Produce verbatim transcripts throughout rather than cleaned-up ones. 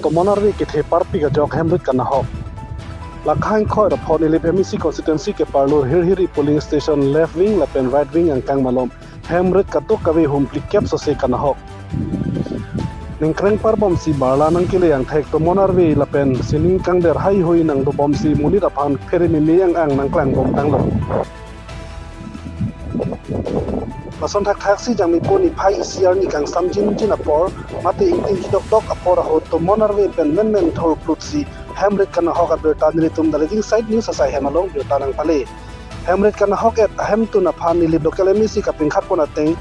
Tomon arve kethe parpik ajok hemrit kanahok. Lakha ingkoi ra pho Nilip M A C constituency keparlo Hirhiri polling station left wing lapen right wing angkang malom hemrit kadokave hum phlikep sose kanahok. Ningkreng parbomsi barla nangkele angthek tomon arve lapen sining kangder haihui nangdobomsi monit aphan phere meme ang ang nangklangbom tanglo. Lason thakthaksi Jangmipo niphai isi arni kangsam jinjin apor mate ingting chidokdok apor ahut tomon arve pen menmen thurplutsi hemrit kanahok abirta nelitum The Leading Side News asai hem along birta nangpale. Hemrit kanahok et ahemtun aphan Nilip local M A C kapingkhatpon ateng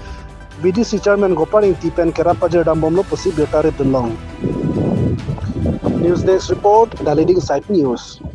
B D C chairman Gopal Ingti pen kerap pajirdambomlo pusi birta ripdunlong. News Desk Report, The Leading Side News.